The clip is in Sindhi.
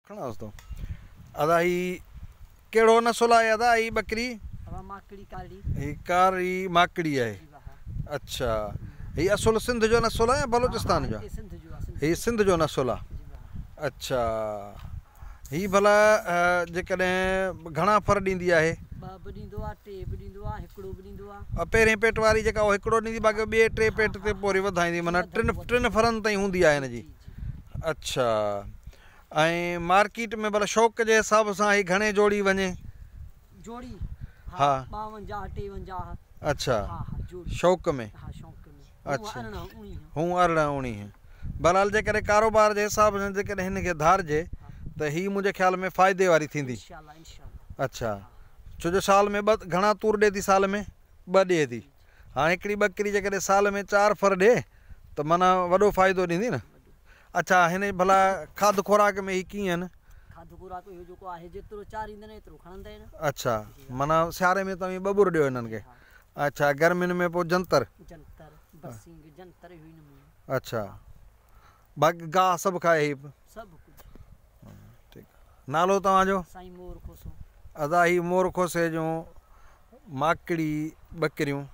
کڻانس ٿو. ادا هي ڪهڙو نسل آهي ادا هي ٻڪري؟ اها ماڪڙي ڪارڙي. هي ڪارڙي ماڪڙي آهي. جي ها. اڇا هي اصل سنڌ جو نسل آهي يا بلوچستان جو؟ هي سنڌ جو آهي. هي سنڌ جو نسل آهي. جي ها. اڇا هي ڀلا جيڪڏهن گهڻا ڦر ڏيندي آهي؟ ٻه به ڏيندو آهي، ٽي به ڏيندو آهي، هڪڙو به ڏيندو آهي. پهرين پيٽ واري جيڪا اهو هڪڙو ڏيندي باقي ٻئي ٽي پيٽ تي پوء وري وڌائيندي معنيٰ ٽن ٽن ڦرن تائين هوندي آهي هن جي. جي جي. اڇا ۽ مارڪيٽ ۾ ڀلا شوق جي حساب سان هي گهڻي جوڙي وڃي؟ جوڙي ها 52 53. اڇا ها ها جوڙي. شوق ۾. ها شوق ۾. اڇا 18 19. هون 18 19. بهرحال جيڪڏهن ڪاروبار جي حساب سان جيڪڏهن هن کي ڌارجي ته هي منهنجي خيال ۾ فائدي واري ٿيندي. انشاء الله انشاء الله. اڇا ڇو جو سال ۾ ٻه گهڻا تور ڏي ٿي سال ۾ ٻه ڏي ٿي. هاڻي هڪڙي ٻڪري جيڪڏهن سال ۾ 4 ڦر ڏي ته معنيٰ وڏو فائدو ڏيندي نه. اڇا هن جي ڀلا کاڌ خوراڪ ۾ هي ڪيئن آهن؟ کاڌ خوراڪ اهو جيڪو آهي جيترو چاريندا آهن ايترو کڻندا آهن. اڇا معنيٰ سياري ۾ توهين ٻٻر ڏيو هنن کي. اڇا گرمين ۾ پوء جنتر. جنتر برسينگ جنتر اهو ئي نمونو. اڇا باقي گاهه سڀ کائي هي. سڀ ڪجهه. ٺيڪ نالو توهان جو؟ سائين مور کوسو. ادا هي مور کوسي جون ماڪڙي ٻڪريون.